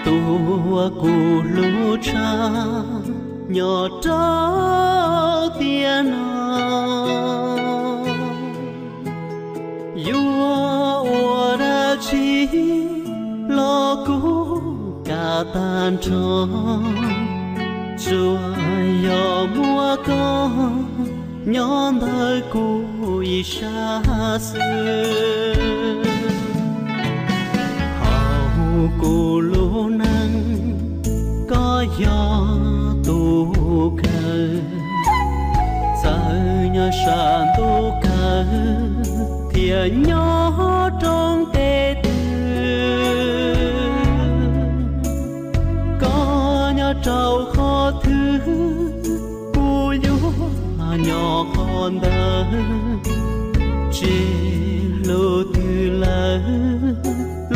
Tus uas kuv hlub tshaj nyob rau tiam no, yuav ua dab tsi los kuv kam tag nrho, tsuas yog muaj koj nyob ntawm kuv ib sab xwb. Hauv kuv lub neej koj yog tus kawg, txawm nyob sab ntuj kawg thiab nyob roob teb twg, koj nyob rau qhov twg kuv yuav nyob qhov ntawd, tsis hlub twg lawm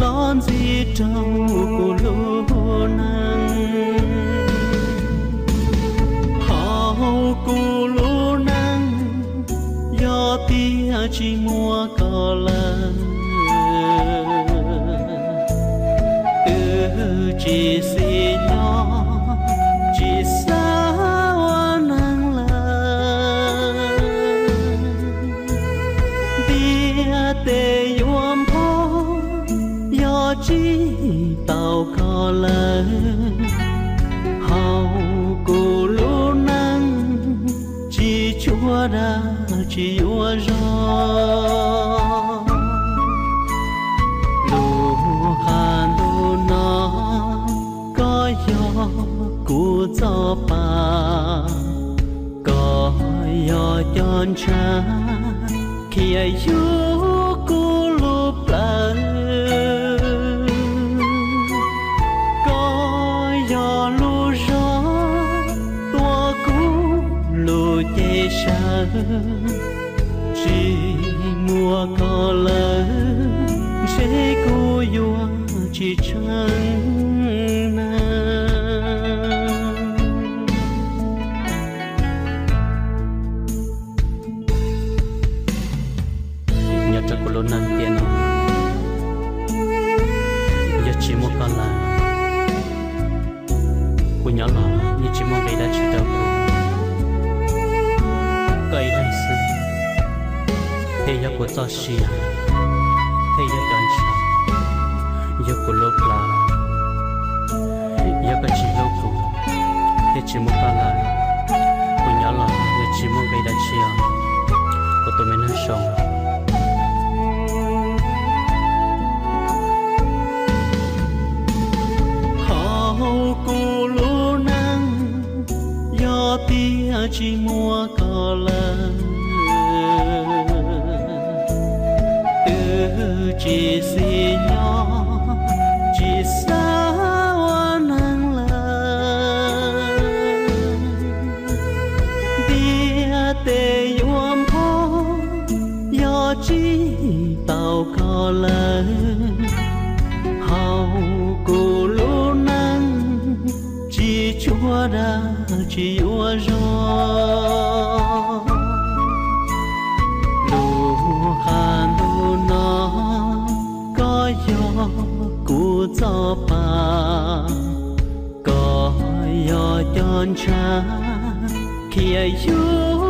los ntxiv rau kuv lub neej. Hauv kuv lub neej yog tias tsis muaj koj lawm, twb tsis xis nyob tsis xav ua neeg lawm. Ntiaj teb yuav npog yog tsis tau koj lawm. Hauv kuv lub neej tsis tshua dag tsis yuav zog. Lub qab ntuj no koj yog kuv txoj pa, koj yog cov ntshav khiav yug kuv lub plawv, koj yog lub zog tuav kuv lub cev sawv. Tsis muaj koj lawm ntshe kuv yuav tsis tsheej neeg. Nyob rau kuv lub neej tiam no, yog tsis muaj koj lawm, kuv nyob los yeej tsis muaj nqis dab tsi rau kuv. Koj ib leeg xwb thiaj yog kuv txoj sia, thiaj yog cov ntshav, yog kuv lub plawv. Yog koj tsis hlub kuv, thiaj tsis muaj koj lawm, kuv nyob los yeej tsis muaj nqis dab tsi os, kuv tus me neeg zoo. Hauv kuv lub neej yog tias tsis muaj koj lawm, twb tsis xis nyob tsis xav ua neeg lawm. Ntiaj teb yuav npog yog tsis tau koj lawm. Hauv kuv lub neej tsis tshua dag tsis yuav zog. Lub qab ntuj no koj yog kuv txoj pa, koj yog cov ntshav khiav yug